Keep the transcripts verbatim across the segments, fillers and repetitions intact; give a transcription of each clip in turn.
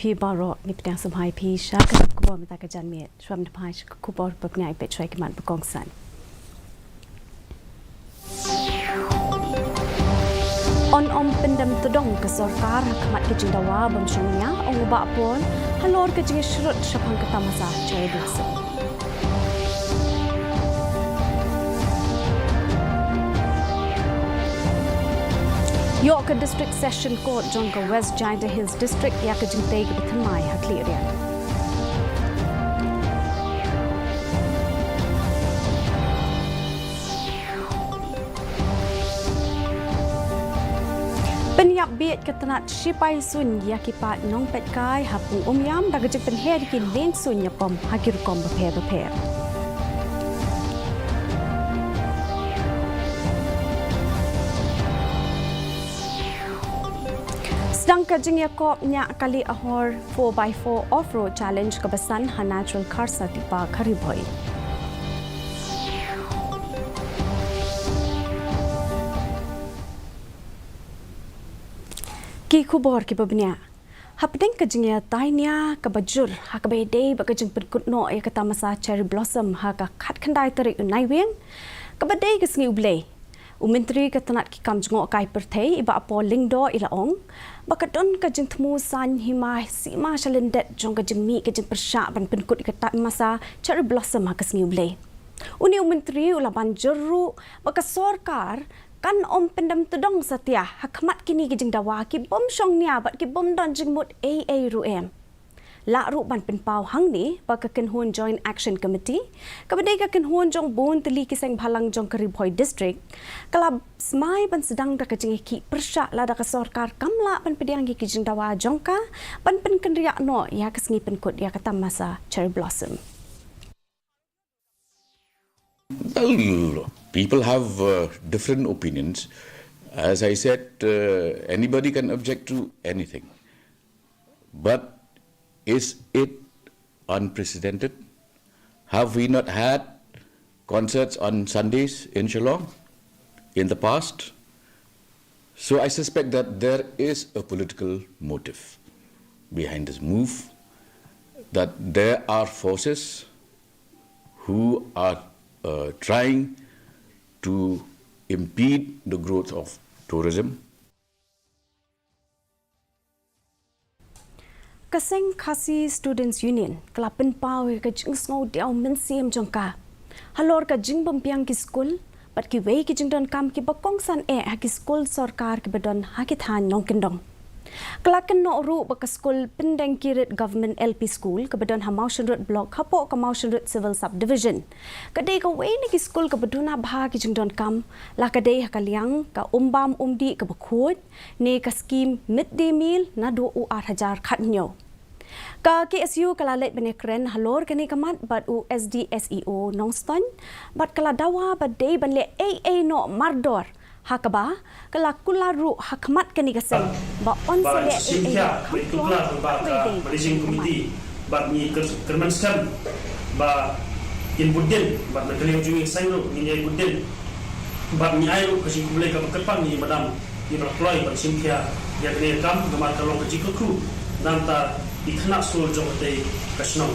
Phi baroh, ngi pdiang sngewbha ïa phi sha ka khubor mynta ka janmiet. Shuwa ban phai sha ka khubor, ba bniah, peit shuwa ïa ki mat ba kongsan. Yn ym pyndem tdong ka sorkar ha khmat ki jingdawa bym shong nia, ong u Bah Paul, halor ka jingïashrut shaphang ka tamasa Cherry Blossom. Ïoh ka District Session Court jong ka West Jaintia Hills District ïa ka jingtei kaba thymmai ha khlieh riat. Pynïap bieit ka tnat shipai suiñ ïa ki paid nongpeitkai ha Pung Umiam da ka jingpynher ïa ki lieng suiñ ïapom ha ki rukom bapher bapher. Sdang ka jingïakop ñiah kali ahor four by four Off-Road Challenge kaba san ha Natural Kharsa Tipa, Kharibhoi. Ki khubor kiba bniah. Hapdeng ka jingïatai nia kaba jur ha kaba ïadei bad ka jingpynkut noh ïa ka tamasa Cherry Blossom ha ka khatkhyndai tarik u Naiwieng, kaba dei ka sngi U Blei, u Myntri ka tnat ki kam jngohkai pyrthei, i Bah Paul Lyngdoh, i la ong ba ka don ka jingthmu saiñ hima sima shalyndet jong ka jingmih ka jingpyrshah ban pynkut ïa ka tamasa Cherry Blossom ha ka sngi U Blei. Une u Myntri u la ban jur ruh ba ka sorkar kan ym pyndem tdong satia ha khmat kine ki jingdawa ki bym shong nia bad ki bym don jingmut ei ei ruh em. Lah ruh ban pynpaw hangne ba ka kynhun Joint Action Committee, kaba dei ka kynhun jong bun tylli ki seng bhalang jong ka Ri Bhoi District, ka la smai ban sdang da ka jingïakhih pyrshah lada ka sorkar kam lah ban pdiang ïa ki jingdawa jong ka ban pynkynriah noh ïa ka sngi pynkut ïa ka tamasa Cherry Blossom. Well, people have uh, different opinions. As I said, uh, anybody can object to anything. But is it unprecedented? Have we not had concerts on Sundays in Shillong in the past? So I suspect that there is a political motive behind this move, that there are forces who are uh, trying to impede the growth of tourism. Ka Seng Khasi Students Union ka la pynpaw ïa ka jingsngew diaw mynsiem jong ka halor ka jingbymbiang ki skul bad kiwei ki jingdonkam kiba kongsan eh ha ki skul sorkar kiba don ha ki thaiñ nongkyndong. Ka la kynnoh ruh ba ka skul Pyndengkirit Government L P School kaba don ha Mawshynrut Block hapoh ka Mawshynrut Civil Subdivision ka dei kawei na ki skul kaba duna bha ki jingdonkam, la ka dei ha ka liang ka umbam umdih kaba khuid ne ka skim Mid Day Meal naduh u ar hajar khathynñiew. Ka K S U ka la leit ban ïakren halor kane ka mat bad u S D S E O Nongstoiñ bad ka la dawa ba dei ban leh ei ei noh mardor, ha kaba ka la kular ruh ha khmat kane ka seng ba yn sa leh ei ei kham kloi ha kaba ïadei bad ngi kyrmen skhem ba kin bud dien bad na ka liang jong ngi ka seng ruh ngin ïai bud dien bad ngi ai ruh ka jingkhublei kaba kyrpang ïa i madam iba la kloi ban shim khia ïa kane ka kam namar ka long ka jingkyrkhu na ka bynta ki khynnah skul jong katei ka shnong.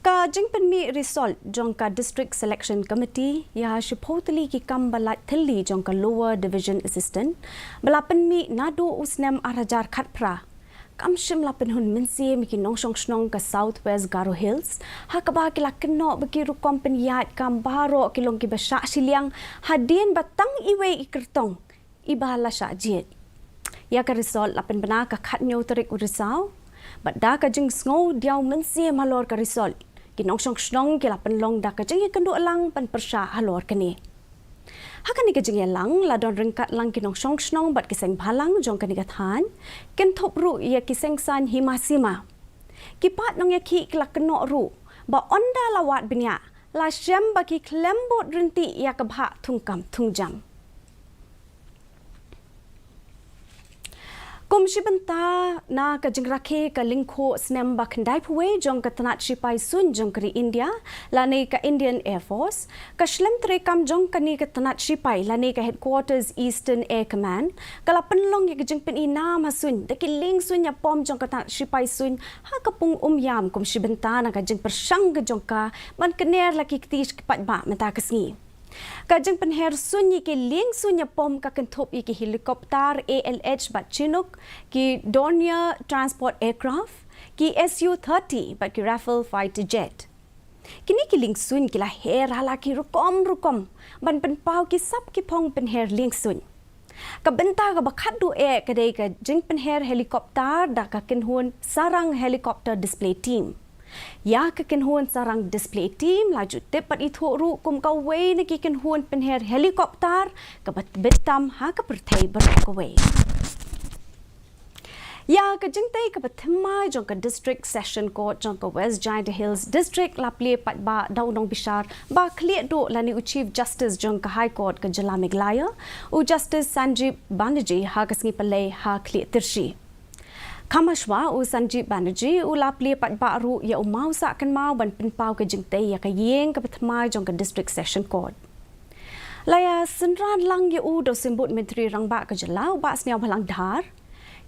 Ka jingpynmih result jong ka District Selection Committee ïa shiphew tylli ki kam ba lait thylli jong ka Lower Division Assistant ba la pynmih naduh u snem ar hajar khatphra kam shym la pynhun mynsiem ïa ki nongshong shnong ka South West Garo Hills, ha kaba ki la kynnoh ba ki rukom pynïaid kam baroh ki long kiba shah shiliang hadien ba tang iwei i kyrtong iba la shah jied. Ïa ka result la pynbna ka khathynñiew tarik u Risaw bad da ka jingsngew diaw mynsiem halor ka result, ki nongshong shnong ki la pynlong da ka jingïakynduh lang ban pyrshah halor kane. Ha kane ka jingïalang la don ryngkat lang ki nongshong shnong bad ki seng bhalang jong kane ka thaiñ, kynthup ruh ïa ki seng saiñ hima sima. Ki paid nongïakhih ki la kynnoh ruh ba ynda la wad bniah la shem ba ki khlem bud ryntih ïa ka bhah thungkam thungjam. Kum shi bynta na ka jingrakhe ka lyngkhuh snem ba khyndai phew wei jong ka tnat shipai suiñ jong ka ri India, lane ka Indian Air Force, ka shlem treikam jong kane ka tnat shipai, lane ka Headquarters Eastern Air Command, ka la pynlong ïa ka jingpyni nam ha suiñ da ki lieng suiñ ïapom jong ka tnat shipai suiñ ha ka pung Umiam kum shi bynta na ka jingpyrshang ka jong ka ban kner la ki kti sha ki paidbah mynta ka sngi. Ka jingpynher suiñ ïa ki lieng suiñ ïapom ka kynthup ïa ki helicopter A L H bad Chinook, ki Dornier transport aircraft, ki S U thirty bad ki Rafale fighter jet. Kine ki lieng suiñ ki la her ha la ki rukom rukom ban pynpaw ki sap ki phong pynher lieng suiñ. Ka bynta kaba khatduh eh ka dei ka jingpynher helicopter da ka kynhun Sarang Helicopter Display Team. Ïa ka kynhun Sarang Display Team la ju tip bad ithuh ruh kum kawei na ki kynhun pynher helicopter kaba bit tam ha ka pyrthei baroh kawei. Ïa ka jingtei kaba thymmai jong ka District Session Court jong ka West Jaintia Hills District la plie paidbah da u nongbishar ba khlieh duh lane u Chief Justice jong ka High Court ka jylla Meghalaya, u Justice Sanjeev Banerjee, ha ka sngi Palei ha Khliehtirsshi. Kham hashwa u Sanjeev Banerjee u la plie paidbah ruh ïa u maw sah kynmaw ban pynpaw ka jingtei ïa ka ïing kaba thymmai jong ka District Session Court. La ïa synran lang ïa u da u Symbud Myntri Rangbah ka jylla u Bah Sniawbhalang Dhar,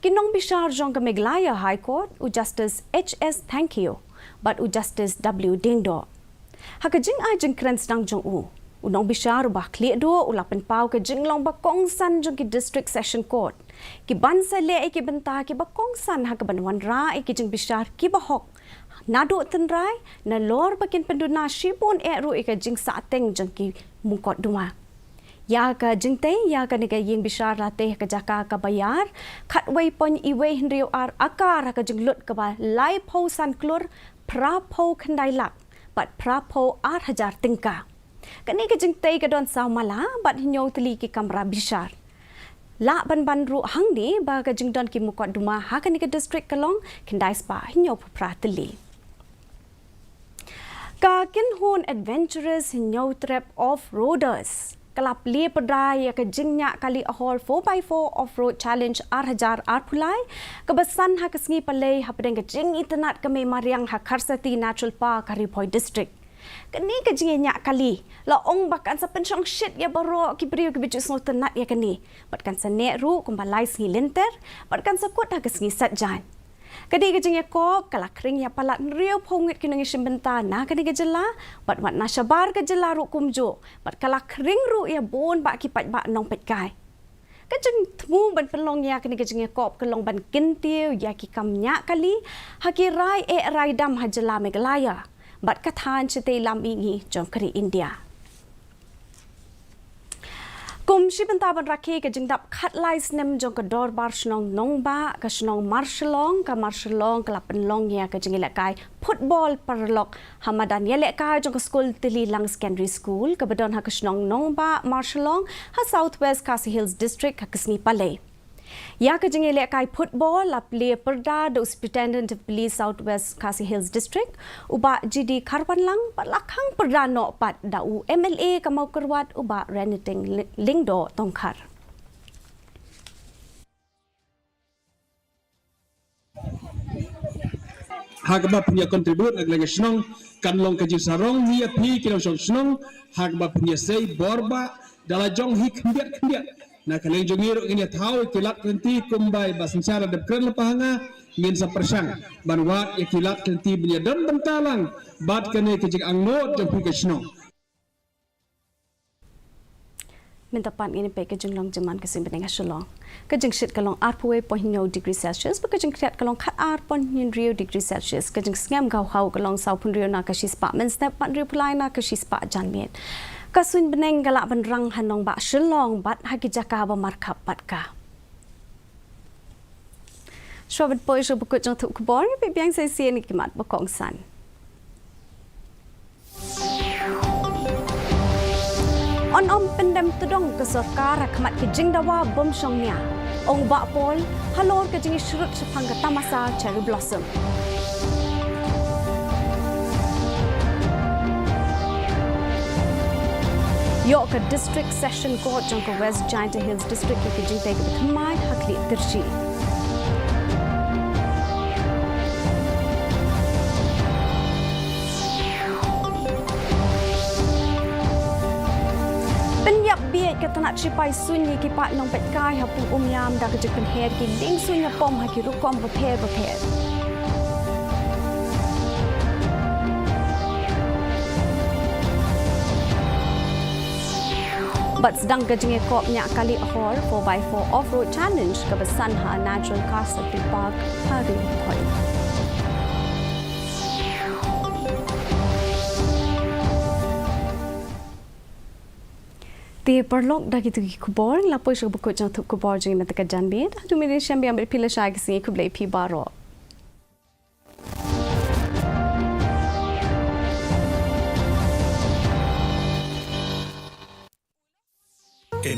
ki nongbishar jong ka Meghalaya High Court, u Justice H S Thangkhiew bad u Justice W Diengdoh. Ha ka jingai jingkren sdang jong u, u nongbishar uba khlieh duh u la pynpaw ka jinglong ba kongsan jong ki District Session Court, ki ban sa leh ïa ki bynta kiba kongsan ha kaban wanrah ïa ki jingbishar kiba hok naduh tynrai, nalor ba kin pynduna shibun eh ruh ïa ka jingsahteng jong ki mukotduma. Ïa ka jingtei ïa kane ka ïing bishar la tei ha ka jaka kaba ïar, khatwei point iwei hynriew ar akar ha ka jinglut kaba laiphew san klur, phraphew khyndai lak bad phraphew ar hajar tyngka. Kane ka jingtei ka don saw mala bad hynñiew tylli ki kamra bishar. Lah ban ban ruh hangne ba ka jingdon ki mukotduma ha kane ka district ka long khyndai spah hynñiewphew phra tylli. Ka kynhun Adventurous Hynñiewtrep Off-Roaders ka la plie pyrda ïa ka jingñiah kali Ahor four by four Off-Road Challenge ar hajar arphew lai, kaba san ha ka sngi Palei hapdeng ka jingitynnad ka mei mariang ha Kharsati Natural Park ha Ri Bhoi District. Kane ka jingñiah kali la ong ba kan sa pynshong shit ïa baroh ki briew kiba ju sngewtynnad ïa kane, bad kan sa neh ruh kumba lai sngi lynter bad kan sa kut ha ka sngi Saitjaiñ. Ka dei ka jingïakop ka la khring ïa palat hynriewphew ngut ki nongïashim bynta na kane ka jylla bad wat na shabar ka jylla ruh kumjuh, bad ka la khring ruh ïa bun bah ki paidbah nongpeitkai. Ka jingthmu ban pynlong ïa kane ka jingïakop ka long ban kyntiew ïa ki kam ñiah kali ha ki rai eh rai dam ha jylla Meghalaya bad ka thaiñ shatei lam mihngi jong ka ri India. Kum shi bynta ban rakhe ka jingdap khatlai snem jong ka Dorbar Shnong Nongbah, ka shnong Marshillong, ka Marshillong ka la pynlong ïa ka jingïalehkai football paralok ha madan ïalehkai jong ka skul Tylli Lang Secondary School kaba don ha ka shnong Nongbah Marshillong ha South West Khasi Hills District ha ka sngi Palei. Ïa ka jingïalehkai football la plie pyrda da u Superintendent of Police South West Khasi Hills District, u Bah G D Kharwanlang, bad la khang pyrda noh pat da u M L A ka Mawkyrwat, u Bah Raniting Lyngdoh Tongkhar. Ha kaba phin ïa contribute na ka liang ka shnong, kan long ka jingsarong hi ïa phi ki nongshong shnong, ha kaba phin ïa sei bor bah da la jong hi khyndiat khyndiat. Na ka liang jong ngi ruh ngin ïa thaw ïa ki lad ki lynti kumba i Bah Synshar la dep kren lypa ha nga, ngin sa pyrshang ban wad ïa ki lad ki lynti ban ïa don bynta lang bad kane ka jingangnud jong phi ka shnong. Mynta pat ngin ïa peit ka jinglong jingman ka suiñ bneng ha Shillong. Ka jingshit ka long arphew wei point hynñiew degree Celsius, bad ka jingkhriat ka long khat ar point hynriew degree Celsius, ka jingsngem ka haw ka long sawphew hynriew na ka shispah mynstep bad hynriewphew lai na ka shispah janmiet. Ka suiñ bneng ka lah ban rang ha nongbah Shillong bad ha ki jaka ba markhap bad ka. Shuwa ban poi sha ba kut jong thup khubor, peit biang sa shisien ïa ki mat ba kongsan. Yn ym pyndem tdong ka sorkar ha khmat ki jingdawa bym shong nia, ong Bah Paul halor ka jingishrut shaphang ka tamasa Cherry Blossom. Ïoh ka District Session Court jong ka West Jaintia Hills District ïa ka jingtei kaba thymmai ha Khliehtirsshi. Pynïap bieit ka tnat shipai suiñ ïa ki paid nongpeitkai ha Pung Umiam da ka jingpynher ki dieng suiñ ha pom ha ki rukom bapher bapher. Bad sdang ka jingïakop ñiah kali hor four by four Off-Road Challenge kaba san ha Natural Gas Park ha Ri Bhoi. Te paralok, da kitu ki khubor la poi sha kaba kut jong thup khubor jong ngi mynta ka janmiet. Haduh mynta shem biang bad phi lashai, ka sngi khublei phi baroh.